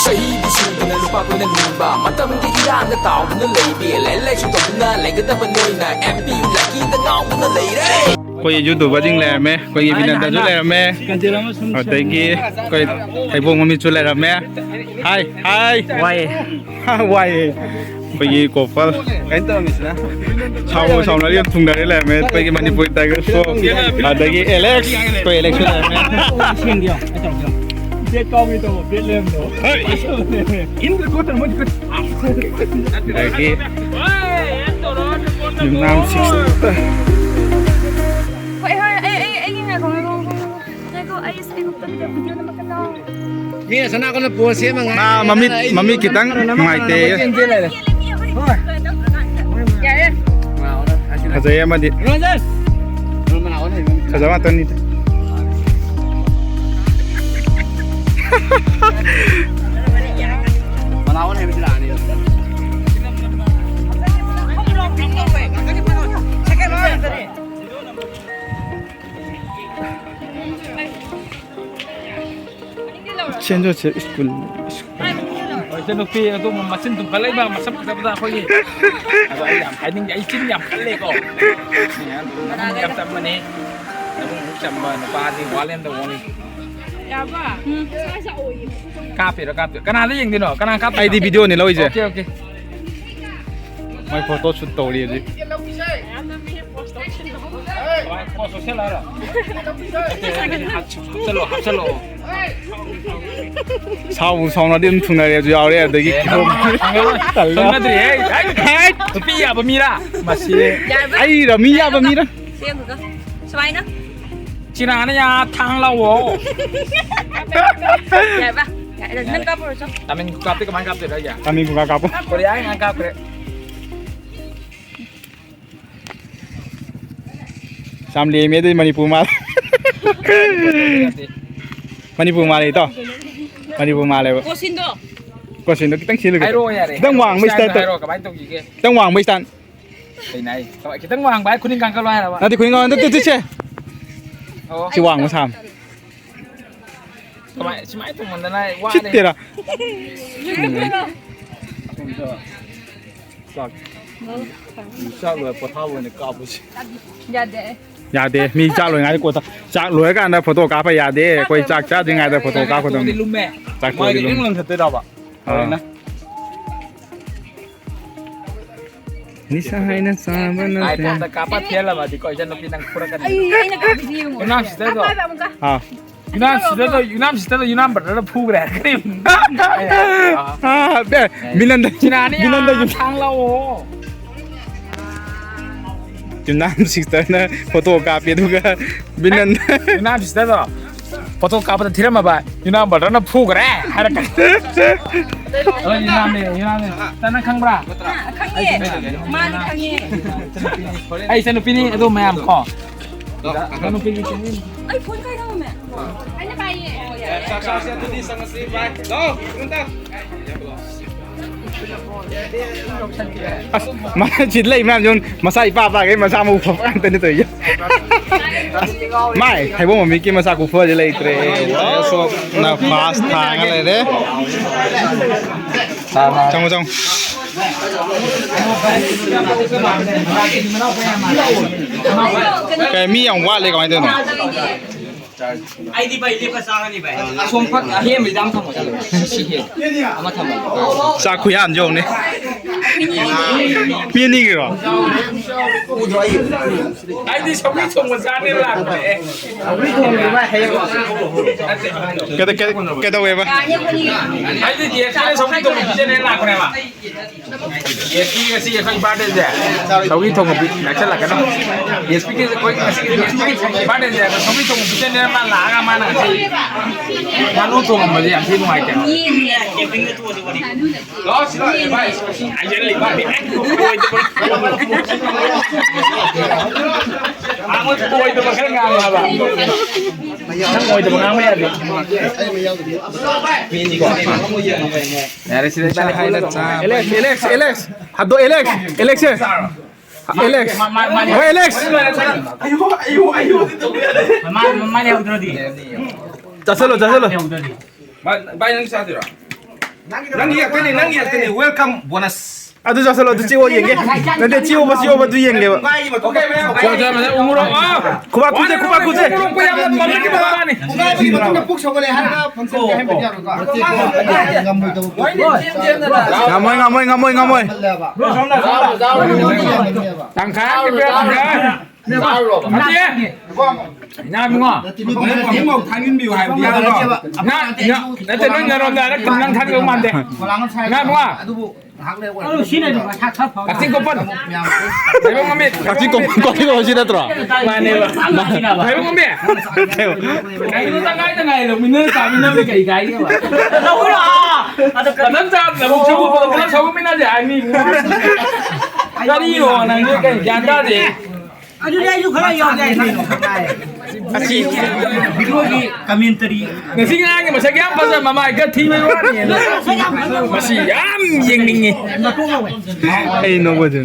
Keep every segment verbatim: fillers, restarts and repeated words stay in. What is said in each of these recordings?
ꯆꯍꯤꯗꯤ ꯁꯨꯗꯅ ꯂꯨꯄꯥ ꯀꯣꯏꯅ ꯅꯤꯡꯕ, ꯃꯇꯝꯒꯤ ꯏꯔꯥꯡꯗ ꯇꯥꯎꯗꯨꯅ ꯂꯩꯕꯤ, ꯂꯥꯏꯔꯤꯛ ꯂꯥꯏꯁꯨ ꯇꯧꯗꯨꯅ ꯂꯩꯒꯗꯕ ꯅꯣꯏꯅ ꯑꯦꯝ ꯄꯤ ꯌꯨ ꯂꯛꯀꯤꯗ ꯉꯥꯎꯗꯨꯅ ꯂꯩꯔꯦ꯫ ꯑꯩꯈꯣꯏ ꯌꯨꯇ꯭ꯌꯨꯕꯔꯁꯤꯡ ꯂꯩꯔꯝꯃꯦ, ꯑꯩꯈꯣꯏꯒꯤ ꯕꯤꯅꯟꯗꯁꯨ ꯂꯩꯔꯝꯃꯦ, ꯑꯗꯒꯤ ꯑꯩꯈꯣꯏ ꯊꯩꯕꯣꯡ ꯃꯃꯤꯠꯁꯨ ꯂꯩꯔꯝꯃꯦ꯫ ꯍꯥꯏ ꯍꯥꯏ꯫ ꯋꯥꯏꯌꯦ꯫ ꯋꯥꯏꯌꯦ꯫ ꯑꯩꯈꯣꯏꯒꯤ ꯀꯣꯄꯜ ꯀꯩꯅꯣ ꯇꯧꯔꯝꯃꯤꯁꯤꯅ꯫ ꯁꯥꯎꯕ ꯁꯥꯎꯅꯔꯤ ꯌꯥꯝ ꯊꯨꯡꯅꯔꯦ ꯂꯩꯔꯝꯃꯦ꯫ ꯑꯩꯈꯣꯏꯒꯤ ꯃꯅꯤꯄꯨꯔ ꯇꯥꯏꯒꯔ ꯁꯣ, ꯑꯗꯒꯤ ꯑꯦꯂꯦꯛꯁ, ꯑꯩꯈꯣꯏ ꯑꯦꯂꯦꯛꯁꯁꯨ ꯂꯩꯔꯝꯃꯦ꯫ ꯁꯦꯡꯒꯦ ꯌꯥꯎ, ꯑꯩ ꯇꯧꯔꯛꯀꯦ ꯌꯥꯎ꯫ ꯕꯦꯠ ꯀꯥꯎꯒꯦ ꯇꯧꯕ, ꯕꯦꯠ ꯂꯩꯔꯝꯗꯕ꯫ ꯍꯣꯏ꯫ ꯏꯟꯗ꯭ꯔ ꯈꯣꯠꯇ꯭ꯔ ꯃꯣꯏꯗꯤ ꯈꯨꯠ꯫ ꯑꯗꯒꯤ ꯌꯨꯝꯅꯥꯝ ꯁꯤꯛꯁ꯫ ꯍꯣꯏ, ꯍꯣꯏ, ꯑꯩ, ꯑꯩ, ꯑꯩꯒꯤ ꯉꯥꯏꯈꯣ, ꯉꯥꯏꯈꯣ, ꯉꯥꯏꯈꯣ, ꯉꯥꯏꯈꯣ, ꯑꯩ, ꯑꯩ ꯑꯃꯨꯛꯇꯪ ꯚꯤꯗꯤꯑꯣ ꯅꯝꯃꯛꯀꯦ ꯇꯧ꯫ ꯃꯤ ꯑꯁꯣꯝ ꯅꯥꯀꯟꯗ ꯄꯣꯁ ꯁꯦꯝꯃ ꯉꯥꯏ-, ꯃꯥ ꯃꯃꯤꯠ, ꯃꯃꯤꯠ ꯈꯤꯇꯪ ꯅꯨꯡꯉꯥꯏꯇꯦ꯫ ꯆꯦꯟ ꯆꯦꯟ ꯂꯩꯔꯦ꯫ ꯌꯥꯔꯦ꯫ ꯐꯖꯩ ꯑꯃꯗꯤ꯫ ꯐꯖꯕ ꯉꯥꯛꯇꯅꯤꯗ꯫ ꯁꯦꯟ ꯖꯣꯁꯦꯐ ꯁ꯭ꯀꯨꯜ, ꯁ꯭ꯀꯨꯜ꯫ ꯍꯣꯏ, ꯏꯆꯟꯅꯨꯄꯤ ꯑꯗꯨꯝ ꯃꯆꯤꯟ ꯇꯨꯝꯈꯠꯂꯛꯏꯕ ꯃꯁꯛ ꯐꯖꯕꯗ ꯑꯩꯈꯣꯏꯒꯤ꯫ ꯑꯗꯣ ꯑꯩ ꯌꯥꯝ ꯍꯥꯏꯅꯤꯡꯗꯦ, ꯑꯩ ꯆꯤꯟ ꯌꯥꯝ ꯀꯜꯂꯦꯀꯣ꯫ ꯌꯥꯝ ꯆꯝꯕꯅꯦ꯫ ꯅꯕꯨꯡ ꯆꯝꯕ ꯅꯨꯄꯥꯗꯤ ꯋꯥꯠ ꯑꯦꯟ ꯗ ꯑꯣꯟꯂꯤ꯫ ꯀꯥꯞꯄꯤꯔꯣ, ꯀꯥꯞꯄꯤꯔꯣ꯫ ꯀꯅꯥꯗ ꯌꯦꯡꯗꯣꯏꯅꯣ? ꯀꯅꯥ ꯀꯥꯞꯇꯣꯏꯅꯣ? ꯑꯩꯗꯤ ꯚꯤꯗꯤꯑꯣꯅꯦ ꯂꯧꯔꯤꯁꯦ꯫ Okay, okay. ꯃꯣꯏ ꯐꯣꯇꯣ ꯁꯨꯠ ꯇꯧꯔꯤ ꯍꯧꯖꯤꯛ꯫ ꯀꯃꯥꯏ ꯄꯣꯁ ꯇꯧꯁꯦ ꯍꯥꯏꯔꯣ? ꯍꯥꯞꯆꯜꯂꯣ, ꯍꯥꯞꯆꯜꯂꯣ꯫ ꯁꯥꯎꯕꯨ ꯁꯥꯎꯅꯗꯤ ꯑꯗꯨꯝ ꯊꯨꯡꯅꯔꯦꯁꯨ ꯌꯥꯎꯔꯦ, ꯑꯗꯒꯤ ꯑꯦ, ꯀꯤꯍꯣꯝ꯫ ꯈꯪꯅꯗ꯭ꯔꯤ, ꯍꯦ, ꯍꯦ, ꯍꯦ, ꯅꯨꯄꯤ ꯌꯥꯕ ꯃꯤꯔꯥ? ꯃꯁꯤ꯫ ꯌꯥꯏꯕ? ꯑꯩꯔꯣ ꯃꯤ ꯌꯥꯕ ꯃꯤꯔꯥ? ꯁꯦꯝꯃꯒ꯫ ꯁꯨꯃꯥꯏꯅ꯫ ꯆꯤꯔꯥꯅ ꯌꯥ ꯊꯥꯡ ꯂꯥꯛꯑꯣ꯫ ꯌꯥꯏꯕ? ꯌꯥꯏ, ꯅꯪ ꯀꯥꯞꯄꯨꯔꯣ ꯆꯣ꯫ ꯇꯥꯃꯤꯜ ꯀꯥꯞꯇꯤ ꯀꯃꯥꯏꯅ ꯀꯥꯞꯇꯣꯏꯅꯣ ꯑꯩꯁꯦ? ꯇꯥꯃꯤꯜ ꯈꯨꯒꯥ ꯀꯥꯞꯄꯨ꯫ ꯀꯣꯔꯤꯌꯥ ꯉꯥꯛ ꯀꯥꯞꯈ꯭ꯔꯦ꯫ ꯌꯥꯝ ꯂꯦꯝꯃꯦ ꯑꯗꯨꯗꯤ ꯃꯅꯤꯄꯨꯔ ꯃꯥꯜꯂꯦ꯫ ꯃꯅꯤꯄꯨꯔ ꯃꯥꯜꯂꯦ ꯏꯇꯥꯎ꯫ ꯃꯅꯤꯄꯨꯔ ꯃꯥꯜꯂꯦꯕ꯫ ꯀꯣꯁꯤꯟꯗꯣ꯫ ꯀꯣꯁꯤꯟꯗꯣ ꯈꯤꯇꯪ ꯁꯤꯜꯂꯨꯒꯦ꯫ ꯍꯥꯏꯔꯛꯑꯣ ꯌꯥꯔꯦ꯫ ꯈꯤꯇꯪ ꯋꯥꯡꯕꯩ ꯏꯁꯇꯥꯏꯜꯗ ꯇꯧ-, ꯍꯥꯏꯔꯛꯑꯣ, ꯀꯃꯥꯏꯅ ꯇꯧꯁꯤꯒꯦ? ꯈꯤꯇꯪ ꯋꯥꯡꯕꯩ ꯏꯁꯇꯥꯏꯜ꯫ ꯀꯩꯅꯣ ꯍꯥꯏ-, ꯀꯃꯥꯏ-, ꯈꯤꯇꯪ ꯋꯥꯡꯕ ꯍꯥꯏ ꯈꯨꯅꯤꯡ ꯀꯥꯡꯈꯠꯂꯣ ꯍꯥꯏꯔꯕ? ꯅꯠꯇꯦ, ꯈꯨꯅꯤꯡ ꯀꯥꯡꯈꯠ-, ꯅꯠꯇꯦ, ꯅꯠꯇꯦ, ꯁꯦ꯫ ꯑꯣ꯫ ꯁꯤ ꯋꯥꯡꯕ ꯁꯥꯕꯅꯤ꯫ ꯀꯃꯥꯏ, ꯁꯨꯃꯥꯏꯅ ꯊꯣꯡꯃꯟꯗꯅ ꯋꯥꯔꯦ꯫ ꯁꯤꯠꯇꯦꯔꯥ? ꯆꯥꯛ, ꯆꯥꯛ ꯂꯣꯏꯔ ꯄꯣꯊꯥꯕ ꯑꯣꯏꯅ ꯀꯥꯞꯄꯁꯤ꯫ ꯌꯥꯗꯦ꯫ ꯌꯥꯗꯦ꯫ ꯃꯤ ꯆꯥꯛ ꯂꯣꯏꯉꯥꯏꯗ ꯀꯣꯠꯊ-, ꯆꯥꯛ ꯂꯣꯏꯔꯀꯥꯟꯗ ꯐꯣꯇꯣ ꯀꯥꯞꯄ ꯌꯥꯗꯦ꯫ ꯑꯩꯈꯣꯏ ꯆꯥꯛ ꯆꯥꯗ꯭ꯔꯤꯉꯩꯗꯗ ꯐꯣꯇꯣ ꯀꯥꯞꯀꯗꯕꯅꯤ꯫ ꯂꯨꯝꯃꯦ꯫ ꯆꯥꯛ ꯃꯥꯒꯤ ꯇꯣꯛꯑꯗꯤ ꯂꯨꯝꯃꯦ꯫ ꯂꯪꯊꯠꯇꯣꯏꯔꯕ? ꯑꯥ꯫ ꯐꯔꯦꯅꯦ꯫ ꯅꯤꯁꯥ ꯍꯥꯏꯅ ꯆꯥꯕ ꯅꯠꯇꯦ꯫ iPhone-ꯗ ꯀꯥꯞꯄ ꯊꯦꯜꯂꯕꯗꯤꯀꯣ, ꯏꯆꯟꯅꯨꯄꯤ ꯅꯪ ꯐꯨꯔꯛꯀꯅꯤ꯫ ꯑꯩ, ꯑꯩꯅ ꯀꯥꯞꯄꯤꯁꯤ ꯌꯦꯡꯉꯣ꯫ ꯌꯨꯝꯅꯥꯝ sister-ꯗꯣ꯫ ꯀꯥꯞꯄ ꯍꯥꯏꯕ ꯑꯃꯨꯛꯀ꯫ ꯑꯥ꯫ ꯌꯨꯝꯅꯥꯝ sister-ꯗꯣ, ꯌꯨꯝꯅꯥꯝ sister-ꯗꯣ, ꯌꯨꯝꯅꯥꯝ brother-ꯗ ꯐꯨꯈ꯭ꯔꯦ ꯍꯥꯏꯔꯛꯀꯅꯤ꯫ ꯑꯥ, ꯕꯦ, ꯃꯤꯅꯟꯗ, ꯆꯤꯅꯥꯅꯤ ꯃꯤꯅꯟꯗ ꯌꯥꯝ ꯌꯨꯝ-, ꯊꯥꯡ ꯂꯥꯛꯑꯣ꯫ ꯌꯨꯝꯅꯥꯝ sister-ꯅ ꯐꯣꯇꯣ ꯀꯥꯞꯄꯦ, ꯑꯗꯨꯒ ꯃꯤꯅꯟꯗ꯫ ꯌꯨꯝꯅꯥꯝ sister-ꯗꯣ ꯐꯣꯇꯣ ꯀꯥꯞꯄꯗ ꯊꯤꯔꯝꯃꯕ, ꯌꯨꯝꯅꯥꯝ brother-ꯅ ꯐꯨꯈ꯭ꯔꯦ ꯍꯥꯏꯔꯛꯀꯅꯤ꯫ ꯑꯗꯣ ꯌꯨꯝꯅꯥꯝꯅꯦ, ꯌꯨꯝꯅꯥꯝꯅꯦ꯫ ꯅꯪ ꯈꯪꯕ꯭ꯔꯥ? ꯈꯪꯉꯦ꯫ ꯃꯥꯗꯤ ꯈꯪꯉꯦ꯫ ꯑꯩ ꯏꯆꯟꯅꯨꯄꯤꯅꯤ, ꯑꯗꯨ ꯃꯌꯥꯝ ꯀꯣ꯫ ꯏꯆꯟꯅꯨꯄꯤꯒꯤ ꯆꯦꯅꯦꯜ꯫ ꯑꯩ phone ꯀꯥꯏ ꯊꯝꯃꯝꯃꯦ? ꯑꯩꯅ ꯄꯥꯏꯌꯦ꯫ ꯑꯣ, ꯌꯥꯔꯦ꯫ ꯆꯥꯛ ꯆꯥꯁꯦ, ꯑꯗꯨꯗꯤ ꯆꯪꯉꯁꯤ, bye꯫ Go, ꯀꯩꯅꯣꯝꯇ꯫ ꯑꯁ, ꯃꯥ ꯁꯤ ꯂꯩ ꯃꯌꯥꯝꯁꯦ ꯃꯁꯥ ꯏꯄꯥ ꯄꯥꯒꯩ ꯃꯁꯥ ꯃꯎ ꯐꯕ ꯉꯥꯛꯇꯅꯤ ꯇꯧꯔꯤꯁꯦ꯫ ꯃꯥꯏ ꯊꯩꯕꯣꯡ ꯃꯃꯤꯠꯀꯤ ꯃꯁꯥ ꯈꯨꯐꯁꯦ ꯂꯩꯇ꯭ꯔꯦ꯫ ꯁꯣꯞꯅ first ꯊꯥꯡꯉ ꯂꯩꯔꯦ꯫ ꯆꯪꯉꯣ, ꯆꯪꯉꯣ꯫ ꯀꯩ ꯃꯤ ꯌꯥꯝ ꯋꯥꯠꯂꯦ, ꯀꯃꯥꯏꯅ ꯇꯧꯔꯤꯅꯣ? ꯑꯩꯗꯤ ꯚꯥꯏ ꯂꯦꯞꯄ ꯆꯥꯒꯅꯤ ꯚꯥꯏ꯫ ꯑꯁꯣꯝ ꯐꯛ ꯑꯍꯦꯟꯕ ꯌꯥꯝ ꯊꯝꯃꯣ ꯆꯠꯂꯣ꯫ ꯁꯤ ꯍꯦꯟ ꯑꯃ ꯊꯝꯃꯣ꯫ ꯆꯥꯛ ꯈꯨꯌꯥꯝꯁꯦ ꯌꯦꯡꯉꯨꯅꯦ꯫ ꯃꯤ ꯑꯅꯤꯒꯤꯔꯣ? ꯑꯩꯗꯤ ꯁꯧꯒ꯭ꯔꯤ ꯊꯣꯡꯕ ꯆꯥꯅꯦ ꯂꯥꯛꯄꯅꯦ꯫ ꯁꯧꯒ꯭ꯔꯤ ꯊꯣꯡꯕꯗꯤ ꯚꯥꯏ ꯍꯌꯦꯡ꯫ ꯀꯩꯗꯧ-, ꯀꯩꯗꯧ-, ꯀꯩꯗꯧꯋꯦꯕ? ꯑꯩꯗꯤ ꯗꯤ ꯑꯦꯁ ꯀꯦꯅ ꯁꯧꯒ꯭ꯔꯤ ꯊꯣꯡꯕ ꯄꯤꯖꯅꯦ ꯂꯥꯛꯄꯅꯦꯕ꯫ ꯑꯦꯁ ꯄꯤ ꯉꯁꯤ ꯑꯩꯈꯣꯏ birthday-ꯁꯦ ꯁꯧꯒ꯭ꯔꯤ ꯊꯣꯡꯕ ꯄꯤ-, ꯅꯛꯁꯜꯂꯛꯀꯅꯣ꯫ ꯑꯦꯁ ꯄꯤ ꯉꯁꯤ ꯑꯩꯈꯣꯏ ꯉꯁꯤ ꯑꯦꯁ ꯄꯤ birthday-ꯁꯦ ꯁꯧꯒ꯭ꯔꯤ ꯊꯣꯡꯕ ꯄꯤꯖꯅꯦꯅ ꯃꯥ ꯂꯥꯛꯑꯒ ꯃꯥꯅ ꯉꯁꯤ ꯉꯥꯅꯨ ꯊꯣꯡꯉꯝꯕꯁꯦ ꯌꯥꯝ ꯊꯤ ꯅꯨꯡꯉꯥꯏꯇꯦ꯫ ꯂꯥꯛꯑꯣ ꯁꯤꯗ ꯂꯥꯛꯑꯣ ꯚꯥꯏ꯫ ꯍꯥꯏꯖꯜꯂꯤ ꯃꯥꯗꯤ꯫ ꯑꯣꯏꯗꯕ ꯈꯔ ꯉꯥꯡꯉꯣ ꯍꯥꯏꯕ꯫ ꯅꯪ ꯑꯣꯏꯗꯕ ꯉꯥꯡꯕ ꯌꯥꯗꯦ꯫ ꯌꯥꯔꯦ, ꯁꯤꯗ ꯏꯕꯥꯅꯤ ꯍꯥꯏꯅ ꯆꯥ-, ꯑꯦꯂꯦꯛꯁ, ꯑꯦꯂꯦꯛꯁ, ꯑꯦꯂꯦꯛꯁ꯫ ꯍꯥꯗꯣ, ꯑꯦꯂꯦꯛꯁ, ꯑꯦꯂꯦꯛꯁꯁꯦ꯫ ꯑꯦꯂꯦꯛꯁ꯫ ꯃꯥ-, ꯃꯥ-, ꯃꯥ-, ꯍꯣꯏ, ꯑꯦꯂꯦꯛꯁ꯫ ꯑꯌꯨ, ꯑꯌꯨ, ꯑꯌꯨ꯫ ꯃꯥ-, ꯃꯥ-, ꯃꯥ ꯌꯥꯎꯗ꯭ꯔꯗꯤ꯫ ꯆꯥꯁꯜꯂꯣ, ꯆꯥꯁꯜꯂꯣ꯫ ꯚꯥꯏ, ꯚꯥꯏ, ꯅꯪ ꯆꯥꯗꯣꯏꯔꯣ? ꯅꯪꯒꯤ ꯉꯥꯛꯇꯅꯦ, ꯅꯪꯒꯤ ꯉꯥꯛꯇꯅꯦ, welcome bonus. ꯑꯗꯨ ꯆꯥꯁꯜꯂꯣ, ꯑꯗꯨ ꯆꯤꯛꯑꯣ ꯌꯦꯡꯒꯦ꯫ ꯅꯠꯇꯦ, ꯆꯤꯛꯑꯣꯕ, ꯆꯤꯛꯑꯣꯕ, ꯑꯗꯨ ꯌꯦꯡꯒꯦꯕ꯫ ꯆꯥ, ꯆꯥ, ꯃꯁꯦ ꯎꯃꯣꯔꯣꯛ, ꯑꯥ! ꯈꯨꯕꯥꯛ ꯈꯨꯁꯦ, ꯈꯨꯕꯥꯛ ꯈꯨꯁꯦ꯫ ꯎꯃꯣꯔꯣꯛꯄꯨ ꯌꯥꯝꯅ ꯄꯥꯝꯖꯈꯤꯕ ꯅꯨꯄꯥꯅꯤ꯫ ꯄꯨꯡꯈꯥꯏ ꯑꯃꯒꯤ ꯃꯇꯨꯡꯗ ꯄꯨꯛ ꯁꯧꯒꯠꯂꯦ ꯍꯥꯏꯔꯒ function ꯀꯩ ꯍꯥꯏꯕꯗꯤ ꯌꯥꯔꯣꯏꯀꯣ? ꯂꯣꯏꯅ ꯆꯦꯟ ꯆꯦꯟꯗꯅ꯫ ꯉꯝꯃꯣꯏ, ꯉꯝꯃꯣꯏ, ꯉꯝꯃꯣꯏ, ꯉꯝꯃꯣꯏ꯫ ꯇꯪꯈꯥꯏ ꯑꯃꯒꯤ ꯄꯤꯔꯛꯑꯣ, ꯇꯪꯈꯥꯏ꯫ ꯅꯠꯇꯦ꯫ ꯏꯅꯥꯎ ꯏꯕꯨꯡꯉꯣ꯫ ꯅꯪ ꯃꯧ ꯊꯥꯡꯖꯤꯟꯕꯤꯌꯨ ꯍꯥꯏꯕꯗꯤ ꯌꯥꯗ꯭ꯔꯣ? ꯅꯪ, ꯅꯪ, ꯅꯠꯇꯦ, ꯅꯪ ꯅꯔꯣꯝꯗ ꯍꯥꯏꯔꯛꯀꯅꯨ, ꯅꯪ ꯊꯥꯡꯖꯤꯟꯗꯧ ꯃꯥꯟꯗꯦ꯫ ꯏꯅꯥꯎ ꯏꯕꯨꯡꯉꯣ꯫ ꯀꯛꯆꯤꯡ ꯀꯣꯄꯟ꯫ ꯂꯥꯏꯕꯛ ꯃꯃꯤꯠ꯫ ꯀꯛꯆꯤꯡ ꯀꯣꯄꯟ ꯀꯣ ꯁꯤ ꯅꯠꯇ꯭ꯔꯣ? ꯃꯥꯅꯦꯕ꯫ ꯂꯥꯏꯕꯛ ꯃꯃꯤꯠ꯫ ꯀꯩꯅꯣ ꯇꯉꯥꯏ ꯇꯉꯥꯏ ꯂꯧꯃꯤꯟꯅꯔ ꯆꯥꯃꯤꯟꯅꯕꯗꯤ ꯀꯩ ꯀꯥꯏꯒꯦꯕ? ꯂꯧꯔꯣ! ꯑꯗꯣ ꯃꯊꯪ ꯆꯥꯕꯗ ꯑꯃꯨꯛ ꯁꯧꯒꯠ-, ꯄꯨꯂꯞ ꯁꯧꯒꯠꯃꯤꯟꯅꯁꯦ ꯍꯥꯏ ꯃꯤ꯫ ꯀꯔꯤꯅꯣ ꯅꯪꯁꯦ ꯀꯩ ꯒ꯭ꯌꯥꯟ ꯇꯥꯗꯦ꯫ ꯑꯗꯨꯗꯤ ꯑꯩꯁꯨ ꯈꯔ ꯌꯥꯎꯒꯦ ꯍꯥꯏꯕꯅꯤ꯫ ꯑꯁꯤ ꯚꯤꯗꯤꯑꯣꯒꯤ commentary꯫ ꯉꯁꯤ ꯉꯔꯥꯡꯒꯤ ꯃꯁꯛ ꯌꯥꯝ ꯐꯖ, ꯃꯃꯥꯏ ꯈꯔ ꯊꯤꯕꯩ ꯋꯥꯅꯤ꯫ ꯃꯁꯤ ꯌꯥꯝ ꯌꯦꯡꯅꯤꯡꯉꯤ꯫ ꯑꯩ ꯅꯣꯛꯄꯁꯦ꯫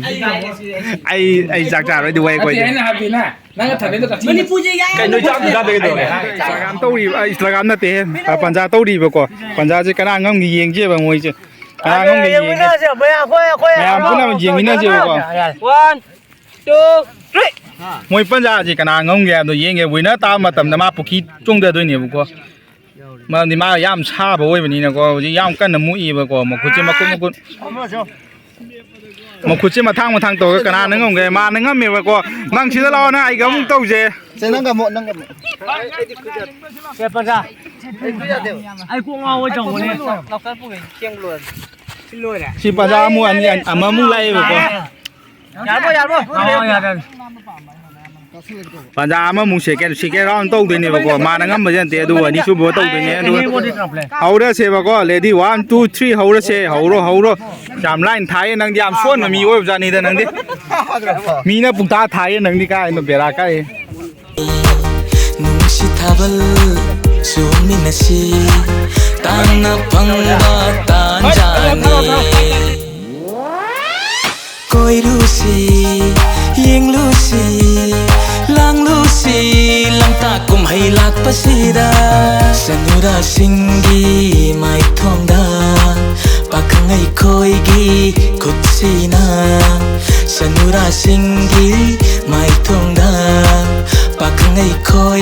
ꯑꯩ, ꯑꯩ ꯆꯥꯛ ꯆꯥꯔꯣꯏꯗꯤ ꯋꯥꯏ ꯅꯠꯇꯦ, ꯑꯩꯈꯣꯏꯗꯤ꯫ ꯑꯩꯅ ꯍꯥꯏꯕꯗꯤꯅꯦ, ꯅꯪꯅ ꯊꯥꯗꯣꯏꯗꯣ ꯀꯛꯆꯤꯡ꯫ ꯃꯅꯤꯄꯨꯔꯁꯦ ꯌꯥꯏ꯫ ꯀꯩꯅꯣ ꯆꯥꯛ ꯆꯥꯗꯣꯏ ꯀꯩꯗꯧꯔꯒꯦ? Instagram ꯇꯧꯔꯤꯕ, ꯑ, Instagram ꯅꯠꯇꯦꯍꯦ꯫ ꯑ, ꯄꯟꯖꯥ ꯇꯧꯔꯤꯕꯀꯣ꯫ ꯄꯟꯖꯥꯁꯦ ꯀꯅꯥ ꯉꯝꯒꯦ ꯌꯦꯡꯁꯦꯕ ꯃꯣꯏꯁꯦ꯫ ꯀꯅꯥ ꯉꯝꯒꯦ ꯌꯦꯡꯁꯦ꯫ ꯌꯦꯡꯃꯤꯟꯅꯁꯦ, ꯃꯌꯥꯝ, ꯑꯩꯈꯣꯏ, ꯑꯩꯈꯣꯏ ꯃꯌꯥꯝ ꯄꯨꯟꯅ ꯌꯦꯡꯃꯤꯟꯅꯁꯦꯕꯀꯣ꯫ One, two, three꯫ ꯃꯣꯏ ꯄꯟꯖꯥꯁꯦ ꯀꯅꯥ ꯉꯝꯒꯦ ꯍꯥꯏꯕꯗꯣ ꯌꯦꯡꯒꯦ꯫ Winner ꯇꯥꯕ ꯃꯇꯝꯗ ꯃꯥ ꯄꯨꯈ꯭ꯔꯤ ꯆꯣꯡꯊꯗꯣꯏꯅꯦꯕꯀꯣ꯫ ꯃꯔꯝꯗꯤ ꯃꯥ ꯌꯥꯝ ꯁꯥꯕ ꯑꯣꯏꯕꯅꯤꯅꯀꯣ꯫ ꯍꯧꯖꯤꯛ ꯌꯥꯝ ꯀꯟꯅ ꯃꯨꯛꯏꯕꯀꯣ꯫ ꯃꯈꯨꯠꯁꯦ ꯃꯀꯨꯞ ꯃꯀꯨꯞ꯫ ꯃꯈꯨꯠꯁꯦ ꯃꯊꯥꯡ ꯃꯊꯥꯡ ꯇꯧꯔꯒ ꯀꯅꯥꯅ ꯉꯝꯒꯦ? ꯃꯥꯅ ꯉꯝꯃꯦꯕꯀꯣ꯫ ꯅꯪ ꯁꯤꯗ ꯂꯥꯛꯑꯣ, ꯅꯪ ꯑꯩꯒ ꯑꯃꯨꯛ ꯇꯧꯁꯦ꯫ ꯁꯦ, ꯅꯪꯒ ꯑꯃꯨꯛ, ꯅꯪꯒ ꯑꯃꯨꯛ꯫ ꯁꯦ, ꯄꯟꯖꯥ꯫ ꯑꯩ ꯀꯣꯛ ꯉꯥꯎꯋꯦ ꯇꯧꯕꯅꯦ꯫ ꯁꯤ ꯄꯟꯖꯥ ꯑꯃꯨꯛ ꯑꯅꯤ, ꯑꯃꯃꯨꯛ ꯂꯥꯛꯑꯦꯕꯀꯣ꯫ ꯌꯥꯔꯕꯣ, ꯌꯥꯔꯕꯣ? ꯑꯣ, ꯌꯥꯔꯦ, ꯌꯥꯔꯦ꯫ ꯄꯟꯖꯥ ꯑꯃꯃꯨꯛ second, second round ꯇꯧꯗꯣꯏꯅꯦꯕꯀꯣ꯫ ꯃꯥꯅ ꯉꯝꯕꯁꯦ ꯅꯠꯇꯦ, ꯑꯗꯨꯒ ꯑꯅꯤꯁꯨꯕ ꯇꯧꯗꯣꯏꯅꯦ꯫ ꯑꯗꯨꯒ ꯍꯧꯔꯁꯦꯕꯀꯣ꯫ Ready, one, two, three, ꯍꯧꯔꯁꯦ꯫ ꯍꯧꯔꯣ, ꯍꯧꯔꯣ꯫ ꯌꯥꯝ line ꯊꯥꯏꯌꯦ ꯅꯪꯗꯤ, ꯌꯥꯝ ꯁꯣꯟꯕ ꯃꯤ ꯑꯣꯏꯕꯖꯥꯠꯅꯤꯗ ꯅꯪꯗꯤ꯫ ꯃꯤꯅ ꯄꯨꯡꯊꯥ ꯊꯥꯏꯌꯦ ꯅꯪꯗꯤ ꯀꯥꯏꯅ ꯕꯦꯔꯥ ꯀꯥꯏꯌꯦ꯫ ꯅꯨꯡꯁꯤ ꯊꯥꯕꯜ ꯆꯣꯡꯃꯤꯟꯅꯁꯤ, ꯇꯥꯡꯅ ꯐꯪꯕ ꯇꯥꯟꯖꯥꯅꯤ꯫ ꯀꯣꯏꯔꯨꯁꯤ, ꯌꯦꯡꯂꯨꯁꯤ, ꯂꯥꯡꯂꯨꯁꯤ, ꯂꯝ ꯀꯨꯝꯍꯩ ꯂꯥꯛꯄꯁꯤꯗ ꯁꯅꯨꯔꯥꯁꯤꯡꯒꯤ ꯃꯥꯏꯊꯣꯡꯗ ꯄꯥꯈꯪ ꯑꯩꯈꯣꯏꯒꯤ ꯈꯨꯠꯁꯤꯅ ꯁꯅꯨꯔꯥꯁꯤꯡꯒꯤ ꯃꯥꯏꯊꯣꯡꯗ ꯄꯥꯈꯪ ꯑꯩꯈꯣꯏ